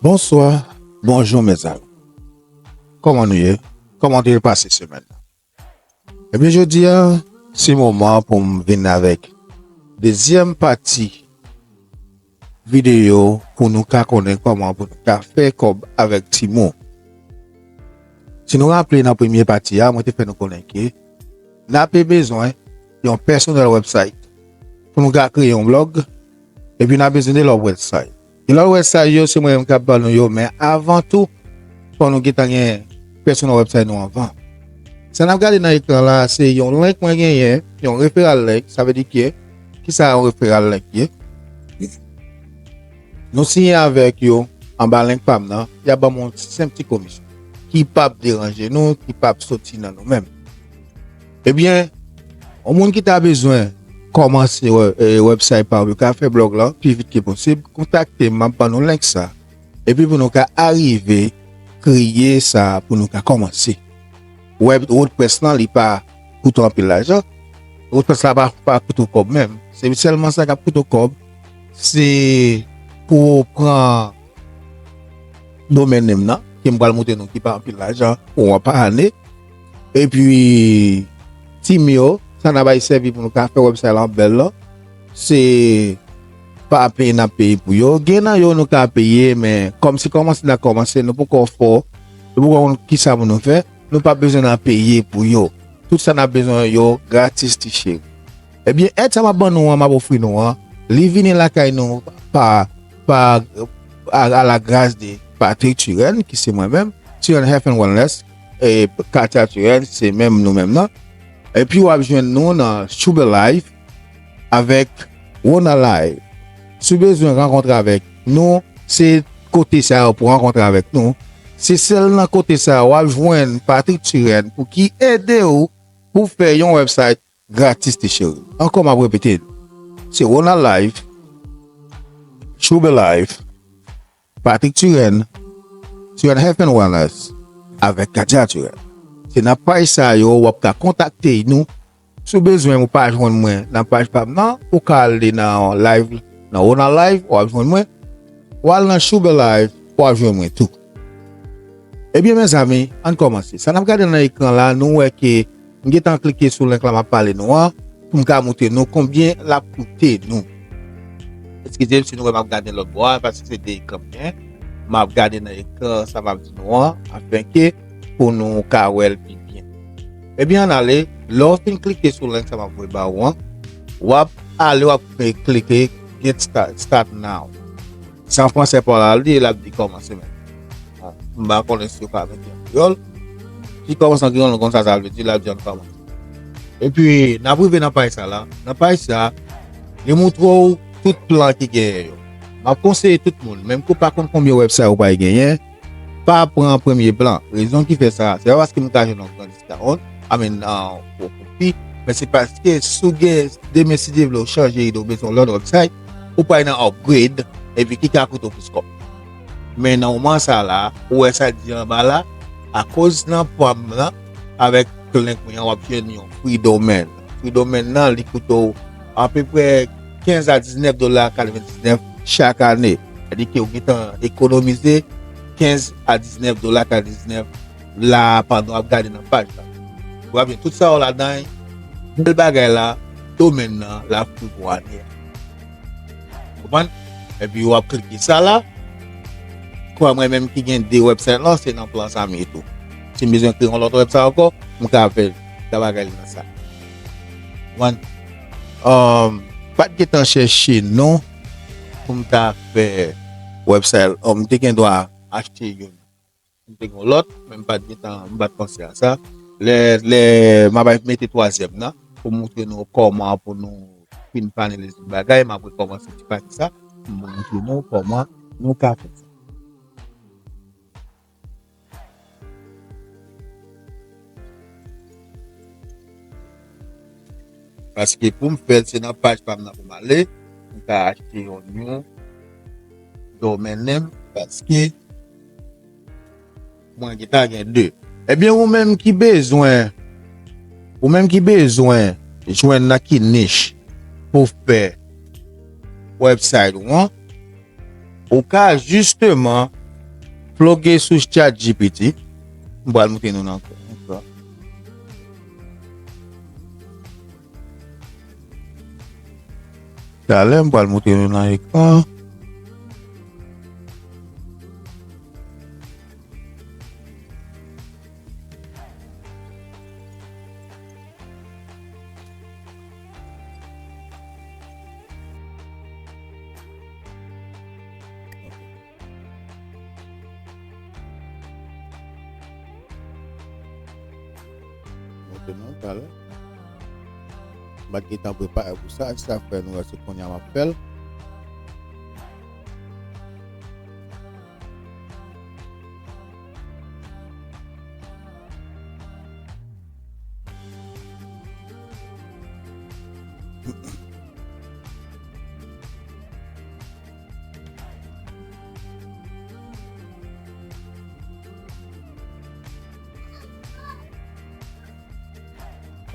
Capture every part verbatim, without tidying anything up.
Bonswa, bonjou mezanmi. Kòman nou ye? Kòman te pase semèn nan? Ebyen, jodi a, se moman pou m vin avèk dezyèm pati videyo pou nou ka konnen kòman pou nou ka fè kòb avèk Timo. Si nou raple nan premye pati a, mwen te fè nou konnen ke n ape bezwen yon personal website pou nou ka kreye yon blog, epi n ap bezwen de lòt website. E lòt website yo, se mwen menm k ap ban nou yo, men avan tou, fò nou gentan gen personal website nou anvan. Sa n ap gade nan ekran la, se yon link mwen genyen, yon referral link, sa vle di ke, kisa yon referral link ye? Nou siyen avèk yo anba link pa m nan, y ap ban m yon senp ti komisyon ki p ap deranje nou, ki p ap soti nan nou menm. Ebyen, yon moun ki ta bezwen kòmanse wè-, e, website pa w, yo ka fè blog lan pi vit ke posib, kontakte m, m ap ban nou link sa. Epi pou nou ka arive kreye sa pou nou ka kòmanse. Web, WordPress lan, li pa koute anpil lajan. WordPress la pa, pa koute w kòb menm. Se sèlman sa k ap koute w kòb, se pou w pran domèn name nan, ke m pral montre nou ki pa anpil lajan pou w pa ane. Epi, team yo, sa n a bay sèvi pou nou ka fè website lan bèl lan, se pa peye n ap peye pou yo. Gen nan yo nou ka peye, men kòm se kòmanse n a kòmanse, nou poko fò, nou poko konn kisa pou nou fè, nou pa bezwen n a peye pou yo. Tout sa n ap bezwen yo gratis, ti cheri. Ebyen, èd sa m ap ban nou an, m ap ofri nou an, li vini lakay nou pa, pa, a, a la gras de Patrick Turenne, ki se mwen menm, Turenne Health and Wellness, e Katia Turenne, se menm nou menm nan. Epi w ap jwenn nou nan Shube Life avèk Rona Life. Si w bezwen rankontre avèk nou, se kote sa yo pou rankontre avèk nou. Se sèl nan kote sa yo w ap jwenn Patrick Turenne pou ki ede w pou fè yon website gratis, ti cheri. Ankò, m ap repete l. Se Rona Life, Shube Life, Patrick Turenne, Turenne Health and Wellness, avèk Katia Turenne. Se nan paj sa yo w ap ka kontakte nou. Si w bezwen, ou pa jwenn mwen nan paj pa m nan, ou ka ale nan live, nan Rona Live, w ap jwenn mwen. Ou al nan Shube Live, w ap jwenn mwen tou. Ebyen, mezanmi, ann kòmanse. Sa n ap gade nan ekran la, nou wè ke m gentan klike sou link la m ap pale nou an, pou m ka montre nou konbyen l ap koute nou. Eskize m si nou wè m ap gade lòt bò a, paske se de ekran m gen. M ap gade nan ekran sa m ap di nou an, afenke pou nou ka wè l pi byen. Ebyen, ann ale, lè w fin klike sou link sa m ap voye ba ou an, w ap ale, w ap klike Get Start, Start Now. Se an fransè pa w la, li, l ap di kòmanse menm. Bon, m pa konnen si yo ka mete an kreyòl. Si kòmanse an kreyòl, nou konn sa sa vle di, l ap di ann kòmanse. Epi, n ap rive nan paj sa la. Nan paj sa, li montre w tout plan ki genyen yo. M ap konseye tout moun, menm ke w pa konn konbyen website ou pral genyen, pa pran premye plan. Rezon ki fè sa, se pa paske m ka jwenn yon gran discount, I mean, uh, pou, pou pi, men se paske si w gen, demen si Dye vle w chanje ide w bezwen yon lòt website, ou pral nan upgrade, epi ki ka koute w plis kòb. Men nan moman sa la, ou wè sa di anba la, akoz nan pa m nan, avèk link mwen an, w ap jwenn yon free domain. Free domain nan, li koute w apeprè kenz a diznèf dola katrevendiznèf chak ane. Sètadi ke w gentan ekonomize kenz a diznèf dola katrevendiznèf la pandan w ap gade nan paj la. W ap jwenn tout sa yo ladan, bèl bagay la, domèn nan, l ap free pou ane a. Konprann? Epi w ap klike sa la. Kwè mwen menm ki gen de website lan, se nan plan sa m ye tou. Si m bezwen kreye yon lòt website ankò, m ka fè sa bagay nan sa. Konprann? Um, pa t gentan chèche non pou m ta fè website. Um, m te gen dwa achte youn. M te gen yon lòt, men m pa t gentan, m pa t panse a sa. Lè, lè m ap mete twazyèm nan, pou montre nou kòman pou nou fin finalize bagay, m ap rekòmanse ti pati sa, pou montre nou kòman nou ka fè sa. Paske pou m fè l, se nan paj pa m nan pou m ale, m ka achte yon new domain name, paske mwen gentan gen de. Ebyen, ou menm ki bezwen, ou menm ki bezwen jwenn nan ki nich pou fè website ou an, ou ka, jisteman, Ploge sou ChatGPT. M pral montre nou nan ekran. Talè, m pral montre nou nan ekran. Montre nou talè. M pa t gentan prepare pou sa, sa fè nou wè se kounye a m ap fè l.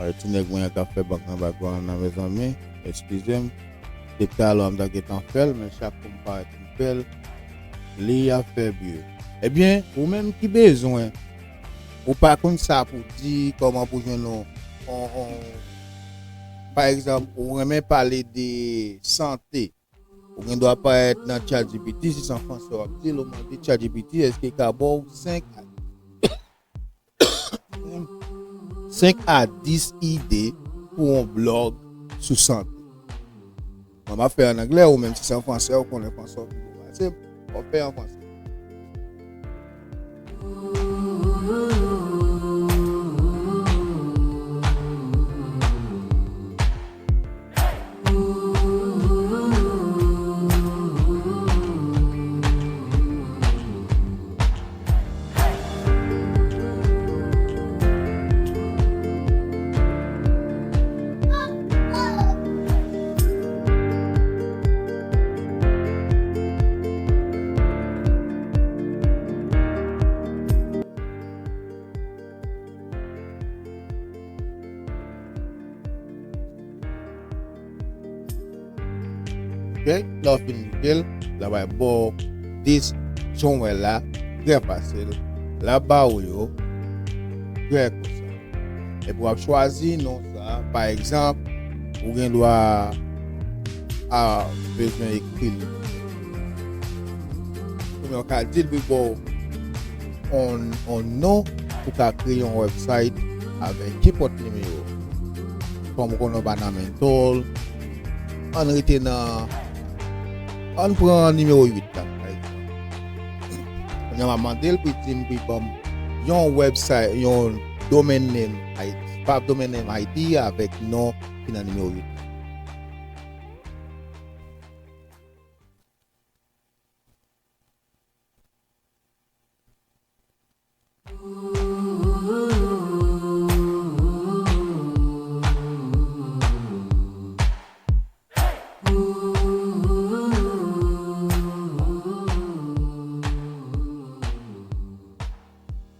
Ay, ti nèg mwen an k ap fè bank nan background nan, mezanmi. Eskize m. Depi talè m ta gentan fè l, men chak kou m parèt m fè l, li ap fè bye. Ebyen, ou menm ki bezwen, ou pa konn sa pou di, kòman pou jwenn yon, yon, yon, pa egzanp, ou renmen pale de sante. Ou gen dwa parèt nan ChatGPT, si se an fransè w ap di l, ou mande ChatGPT èske l ka ba w senk a, senk a dis ide pou yon blòg sou sante. Mwen, m ap fè an anglè, ou menm si se an fransè, ou konnen fransè w pi bon pase m, w ap fè an fransè. Ok, lè w fin klike l, l ap ba w dis, jan w wè la, trè fasil. L ap ba w yo, trè konsa. Epi w ap chwazi non sa. Pa egzanp, ou gen dwa a bezwen ekri l. Kounye a w ka di l pou l ba w yon, yon non pou w ka kreye yon website avèk kenpòt nimewo. Kòm ou konnen w pa nan mental, ann rete nan, ann pran nimewo uit la, pa egzanp. Kounye a m ap mande l pou l di m, pou l ban m yon website, yon domain name I D, pa domain name I D avèk non ki nan nimewo uit la.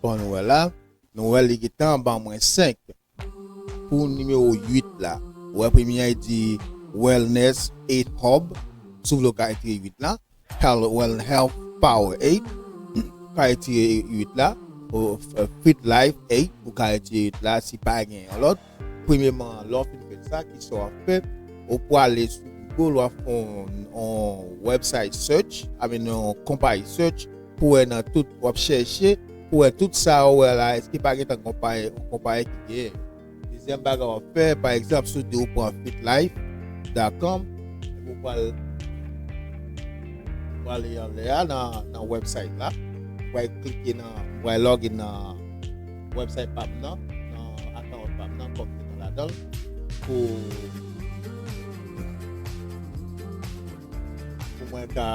Bon, nou wè la, nou wè li gentan ban mwen senk. Pou nimewo uit la, ou wè premye a di Wellness eight Hub, si w vle w ka retire uit la. Health, Wellness Health Power eight, ou ka retire uit la. Ou, eh, Fit Life eight, ou ka retire uit la si pa gen yon lòt. Premyeman, lè w fin fè sa, kisa w ap fè? Ou prale sou Google, w ap fè yon, yon website search, I mean, yon company search, pou wè nan tout, w ap chèche, pou wè tout sa w wè la, èske pa gentan konpayi, konpayi ki genyen. Dezyèm bagay w ap fè, pa egzanp, si w di w pran fitlife dot com, epi w pral, pral anlè a nan, nan website la, w pral klike nan, w pral login nan website pa m nan, nan account pa m nan, kòm se nan ladan l, pou pou mwen ka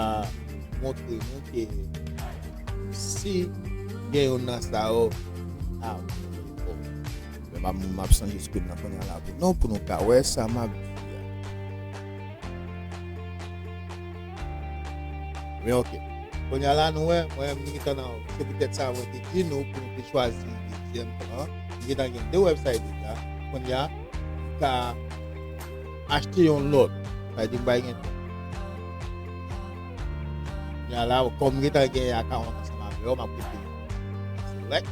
montre nou ke si gen youn nan sa yo, a, men m ap, m ap chanje screen nan kounye a la pou nou, pou nou ka wè sa m ap di a. Men ok. Kounye a la, nou wè, mwen, m gentan nan, se poutèt sa mwen te di nou pou nou te chwazi dezyèm plan. M gentan gen de website deja. Kounye a, m ka achte yon lòt. Sa vle di m pa gen tan. Kounye a la, kòm m gentan gen akawont ansanm avè Yo, m ap koute. Select.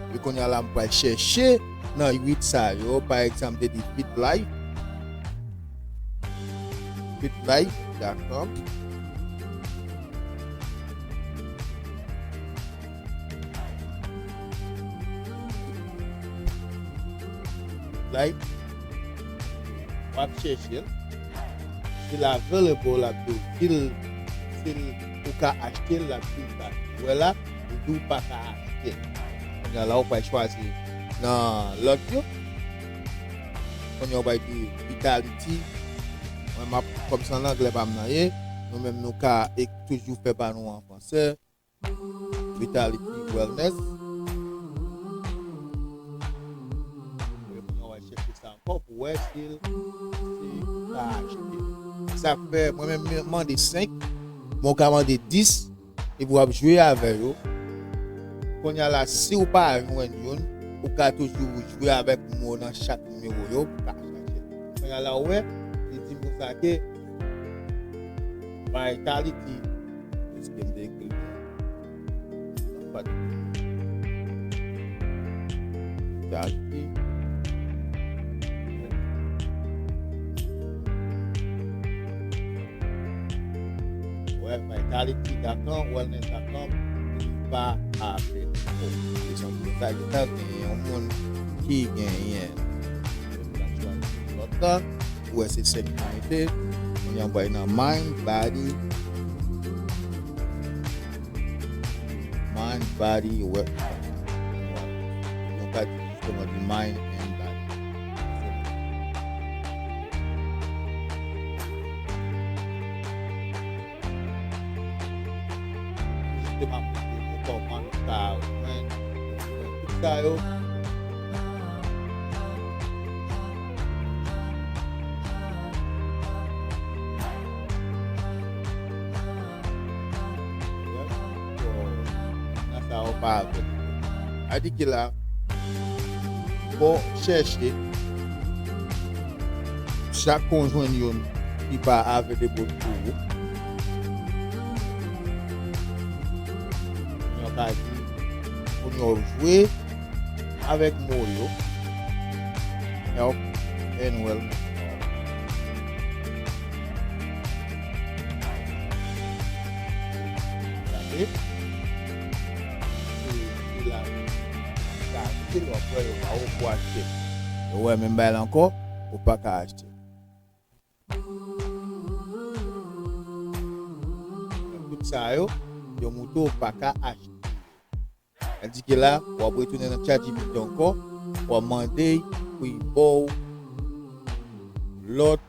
Epi kounye a la, m pral chèche nan uit sa yo. Pa egzanp, m te di Fit Life. Fit Life dot com. Like, w ap chèche l. Si l available, l ap di w. Si l, si l, ou ka achte l, l ap di w sa. Ou wè la, li di w pa ka achte l. Kounye a la, ou pral chwazi nan lòt yo. Kounye a, ou pral di Vitality. Mwen, m ap, kòm se an anglè pa m nan ye, nou menm nou ka e toujou fè pa nou an fransè. Vitality Wellness. Mwen, mwen wè chèche sa ankò pou wè si l, si l ka achte. Sa fè, mwen menm, m mande senk, men w ka mande dis, epi w ap jwe avè yo. Kounye a la, si w pa jwenn youn, ou ka toujou jwe avèk mo nan chak nimewo yo, ou ka chache. Kounye a la, ou wè, li di m konsa ke Vitality, èske m te ekri l byen? Vitality. Wè, vitality dot com, wellness dot com, li pa avèk nou. Se yon bagay ki ta genyen yon moun ki genyen. Lòt la, ou wè se sèk ki mete. Kounye a, bay nan mind, body, mind, body, wè. Nou ka di jisteman di mind and body. Jisteman, m montre nou kòman nou ka jwenn, jwenn tout sa yo. Nan sa yo pa avèk. Sa di ki la, bon, chèche. Chak kon jwenn youn ki pa available pou ou. Yo ka di, pou yo jwe avèk mo yo. Help and wellness. Gade. Se, se la. Sa, se lè w ap wè yo pa ou pou achte. Yo wè menm bagay la ankò, ou pa ka achte. Tout sa yo, yo montre w pa ka achte. Tandike la, w ap retounen nan ChatGPT ankò, w ap mande pou l ba w lòt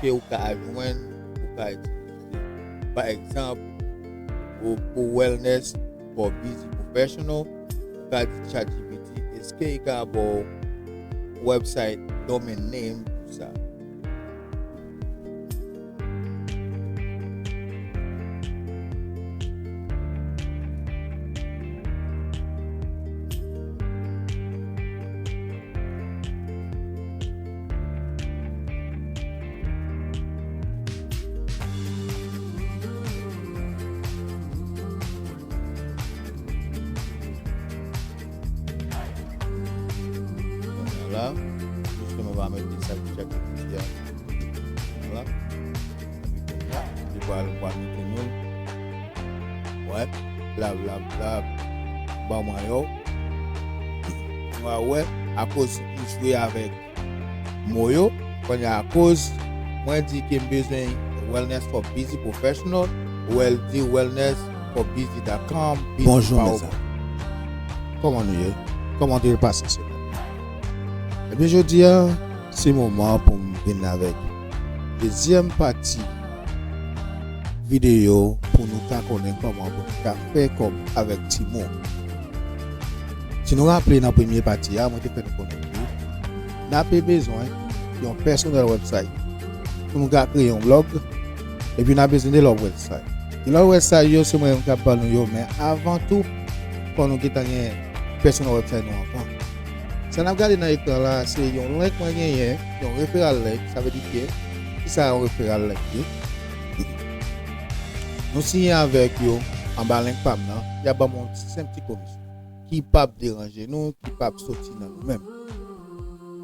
ke ou ka jwenn, ou ka itilize. Pa egzanp, ou, pou wellness for busy professional, ou ka di ChatGPT, èske li ka ba w website domain name pou sa? Kounye a la, jisteman, w a mete sa ki chak epizye a. Vwala. Epi kounye a, li pral, pral mete nou. Wè, bla, bla, bla. Ban mwen yo. Nou a wè, akoz nou jwe avèk mo yo, kounye a, akoz mwen di ke m bezwen wellness for busy professional, ou wè l di wellness for busy dot com. Bonjou, mezanmi. Kòman nou ye? Kòman te pase semèn? Ebyen, jodi a, se moman pou m vin avèk dezyèm pati videyo pou nou ka konnen kòman pou nou ka fè kòb avèk timoun. Si nou raple nan premye pati a, mwen te fè nou konnen ke n ape bezwen yon personal website pou nou ka kreye yon blog, epi n ap bezwen de lòt website. De lòt website yo, se mwen menm k ap ban nou yo, men avan tou, fò nou gentan gen personal website nou anvan. Sa n ap gade nan ekran la, se yon link mwen genyen, yon referral link, sa vle di ke, kisa yon referral link ye? Nou siyen avèk yo, anba link pa m nan, y ap ban m yon senp ti komisyon ki p ap deranje nou, ki p ap soti nan nou menm.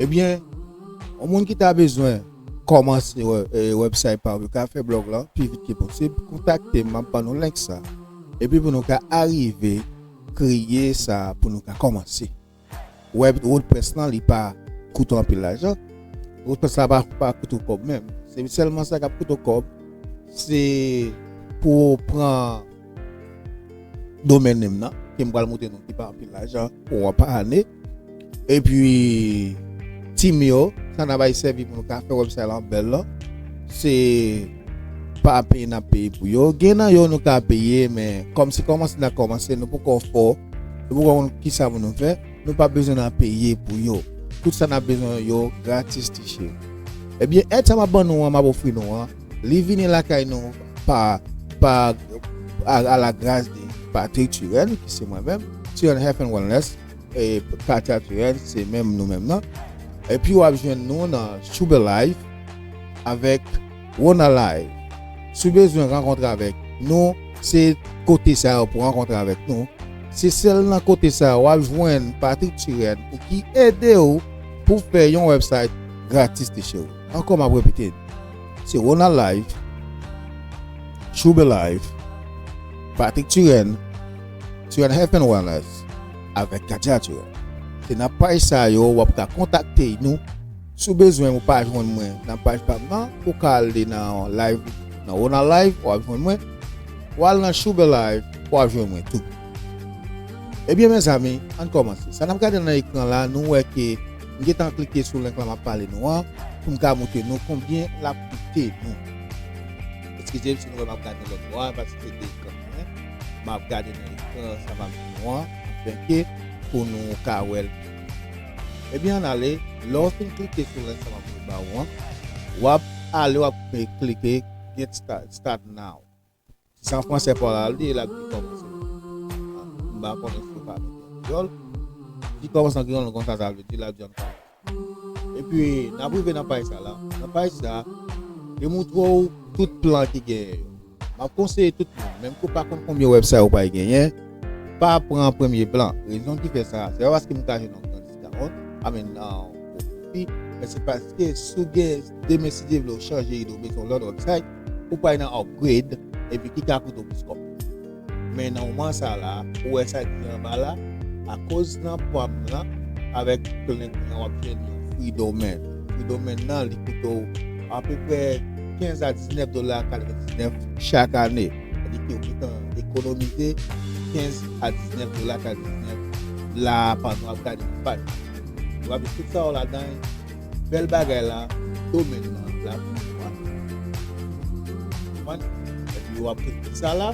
Ebyen, yon moun ki ta bezwen kòmanse wè, e, website pa w, yo ka fè blog lan pi vit ke posib, kontakte m, m ap ban nou link sa. Epi pou nou ka arive kreye sa pou nou ka kòmanse. Web, WordPress lan, li pa koute anpil lajan. WordPress la pa, pa koute w kòb menm. Se sèlman sa k ap koute w kòb, se pou w pran domèn name nan, ke m pral montre nou ki pa anpil lajan pou w pa ane. Epi, team yo, sa n a bay sèvi pou nou ka fè website lan bèl lan, se pa peye n ap peye pou yo. Gen nan yo nou ka peye, men kòm se kòmanse n a kòmanse, nou poko fò, nou poko konn kisa pou nou fè, nou pa bezwen n a peye pou yo. Tout sa n ap bezwen yo gratis, ti cheri. Ebyen, èd sa m ap ban nou an, m ap ofri nou an, li vini lakay nou pa, pa, a, a la gras de Patrick Turen, ki se mwen menm, Turen Health and Wellness, e Katia Turen, se menm nou menm nan. Epi w ap jwenn nou nan Shube Life avèk Wona Life. Si w bezwen rankontre avèk nou, se kote sa yo pou rankontre avèk nou. Se sèl nan kote sa yo w ap jwenn Patrick Turen pou ki ede w pou fè yon website gratis, ti cheri. Ankò, m ap repete, se Wona Life, Shube Life, Patrick Turen, Turen Health and Wellness, avèk Katia Turen. Se nan paj sa yo w ap ka kontakte nou. Si w bezwen m ou pa jwenn mwen nan paj pa m nan, ou ka ale nan live, nan Wona Live, w ap jwenn mwen. Ou al nan Shube Live, w ap jwenn mwen tou. Ebyen, mezanmi, ann kòmanse. Sa n ap gade nan ekran la, nou wè ke m gentan klike sou link lan m ap pale nou an, pou m ka montre nou konbyen l ap koute nou. Eskize m si nou wè m ap gade lòt bò a, paske se de ekran mwen. M ap gade nan ekran sa m ap di nou an, afenke pou nou ka wè l. Ebyen, ann ale, lè w fin klike sou link sa m ap ba ou an, w ap ale, w ap klike Get Start, Start Now. Si se an fransè pa w la, li, l ap di kòmanse. M pa konnen si yo pa mete an kreyòl. Di kòmanse an kreyòl, nou konn sa sa vle di, l ap di ann kòmanse. Epi, n ap rive nan paj sa la. Nan paj sa, yo montre w tout plan ki genyen yo. M ap konseye tout moun, menm ke w pa konn konbyen website ou pral genyen, pa pran premye plan. Rezon ki fè sa, se pa paske m ka jwenn yon gran discount, I mean, yon pwofi, men se paske si w gen, demen si Dye vle w chanje ide, w bezwen yon lòt website, ou pral nan upgrade, epi ki ka koute w plis kòb. Men nan moman sa la, ou wè sa ki anba la, akoz nan pa m lan, avèk link mwen an, w ap jwenn yon free domain. Free domain nan, li koute w apeprè kenz a diznèf dola katrevendiznèf chak ane. Sa vle di ke ou gentan ekonomize kenz a diznèf dola katrevendiznèf la, pandan w ap gade yon paj. W ap jwenn tout sa yo ladan, bèl bagay la, domèn nan la pou ou. Konprann? Epi w ap fè tout sa la.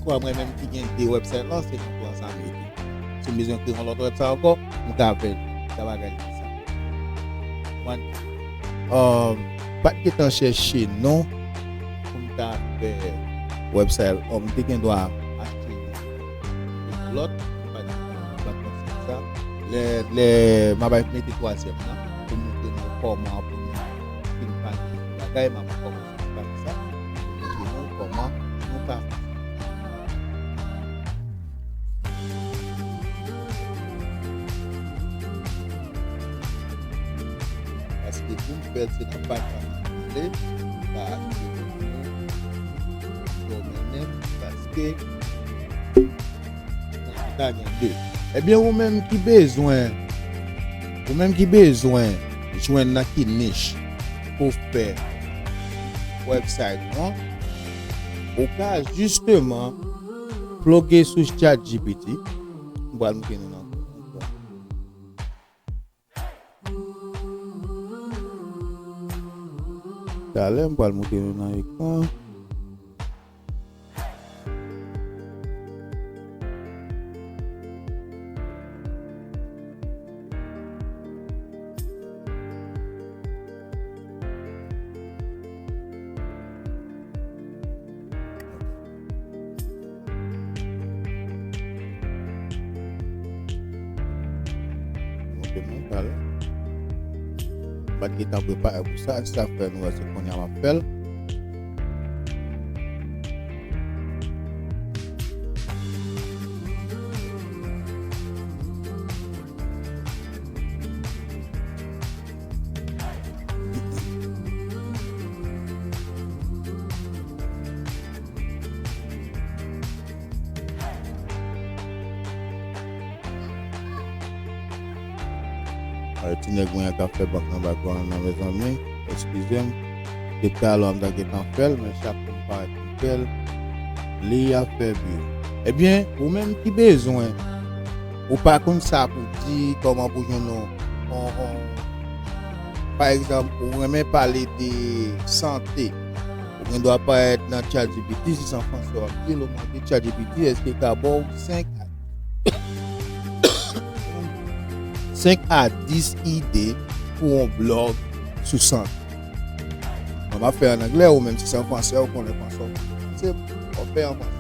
Kwa mwen menm ki gen de website lan, se nan plan sa m rete. Si m bezwen kreye yon lòt website ankò, m ka fè l. Sa bagay ki sa. Konprann? Um, pa t gentan chèche non pou m ta fè website. Um, m te gen dwa achte yon lòt, m pa t, m pa t konn fè sa. Lè, lè m ap mete twazyèm nan, pou montre nou kòman pou nou fin pale bagay, m ap kòmanse pale sa, pou montre nou kòman nou ka fè. Paske pou m fè l, se nan paj sa m vle, m pa achte domèn, paske mwen ta gen de. Ebyen, ou menm ki bezwen, ou menm ki bezwen jwenn nan ki nich pou fè website ou an, ou ka jisteman ploge sou ChatGPT. M pral montre nou nan. Talè, m pral montre nou nan ekran. Montre nou talè. M pa t gentan prepare pou sa, sa fè nou wè se kounye a m ap fè l. Ti nèg mwen an k ap fè bank nan bagay nan, mezanmi, eskize m. Depi talè m ta gentan fè l, men chak kou m parèt m fè l, li ap fè bri. Ebyen, ou menm ki bezwen, ou pa konn sa pou di, kòman pou jwenn yon, yon, yon, pa egzanp, ou renmen pale de sante, ou gen dwa parèt nan ChatGPT, si se an fransè w ap di l, ou mande ChatGPT èske l ka ba w senk a, senk a dis ide pou yon blòg sou sante. Mwen m ap fè an anglè, ou menm si se an fransè, ou konnen fransè, w ap fè an fransè.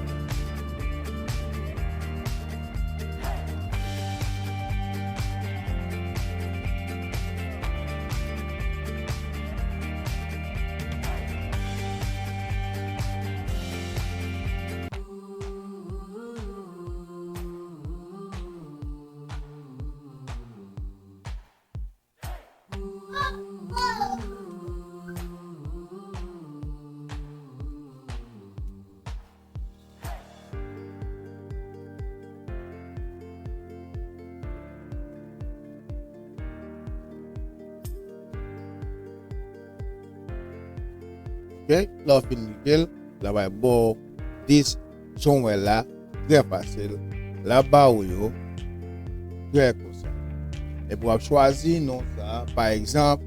Ok, lè w fin klike l, l ap ba w dis, jan w wè la, trè fasil. L ap ba w yo trè konsa. Epi w ap chwazi non sa. Pa egzanp,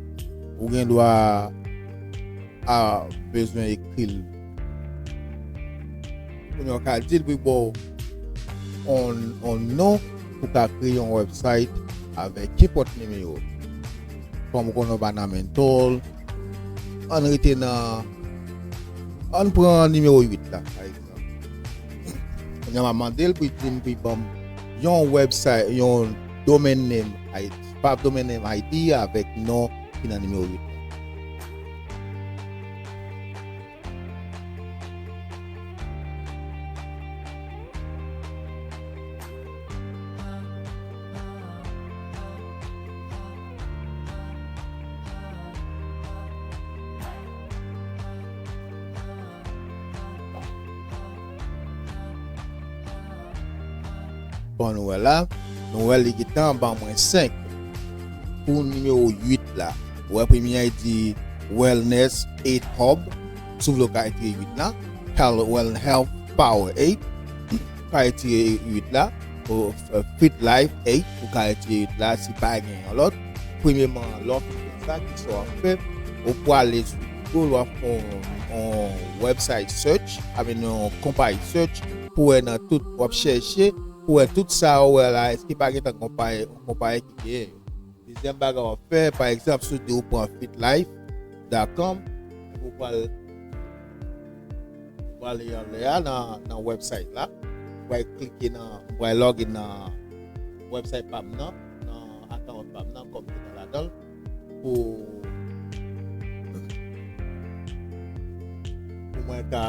ou gen dwa a bezwen ekri l. Kounye a w ka di l pou l ba w on, on non pou w ka kreye yon website avèk kenpòt nimewo. Kòm ou konnen w pa nan mental, ann rete nan, ann pran nimewo uit la, pa egzanp. Kounye a m ap mande l pou l di m, pou l ban m yon website, yon domain name I D, pa domain name I D avèk non ki nan nimewo uit la. Bon, nou wè la, nou wè li gentan ban mwen senk. Pou nimewo uit la, ou wè premye a di Wellness eight Hub, si w vle w ka retire uit la, Health, Wellness Health Power eight, ou ka retire uit la, ou, eh, Fit Life eight, ou ka retire uit la, si pa gen yon lòt. Premyeman, lè w fin fè sa, kisa w ap fè? Ou prale sou Google, w ap fè yon, yon website search, I mean, yon konpayi search, pou wè nan tout, w ap chèche, pou wè tout sa w wè la, èske pa gentan konpayi, konpayi ki genyen yo. Dezyèm bagay w ap fè, pa egzanp, si w di ou pran fit life dot com, epi w pral, ou prale anlè a nan, nan website la. Ou pral klike nan, ou pral login nan website pa m nan, nan account pa m nan, kòm gentan ladan l, pou, pou mwen ka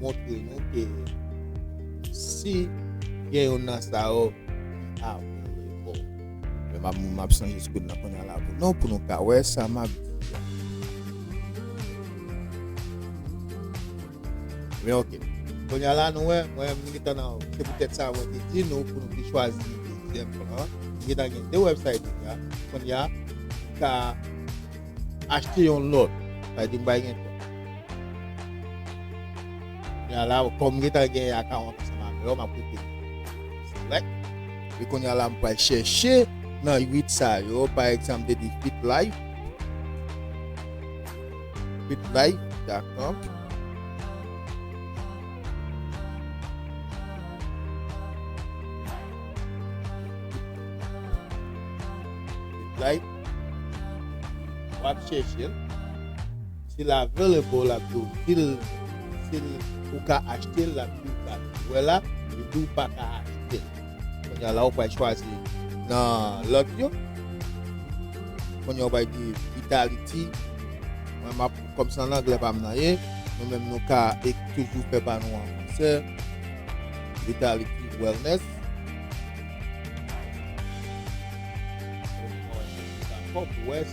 montre nou ke si gen youn nan sa yo ki available. Men m ap, m ap chanje screen nan kounye a la pou nou, pou nou ka wè sa m ap di a. Men ok. Kounye a la, nou wè, mwen, m gentan nan, se poutèt sa mwen te di nou pou nou te chwazi dezyèm plan an. M gentan gen de website deja. Kounye a, m ka achte yon lòt. Sa vle di m pa gen twa. Kounye a la, kòm m gentan gen akawont ansanm avè yo, m ap klike select. E kounye a la, m pral chèche nan uit sa yo, pa egzanp, te di Fit Life. Fit Life dot com. Fit Life. W ap chèche l. Si l available, l ap di w, si l, si l, ou ka achte l, l ap di w pa. Ou wè la, li di w pa ka achte l. Kounye a la, ou pral chwazi nan lòt yo. Kounye a, ou pral di Vitality. Mwen, m ap, kòm se an anglè pa m nan ye, nou menm nou ka e toujou fè pa nou an fransè. Vitality Wellness. Dakò, pou wè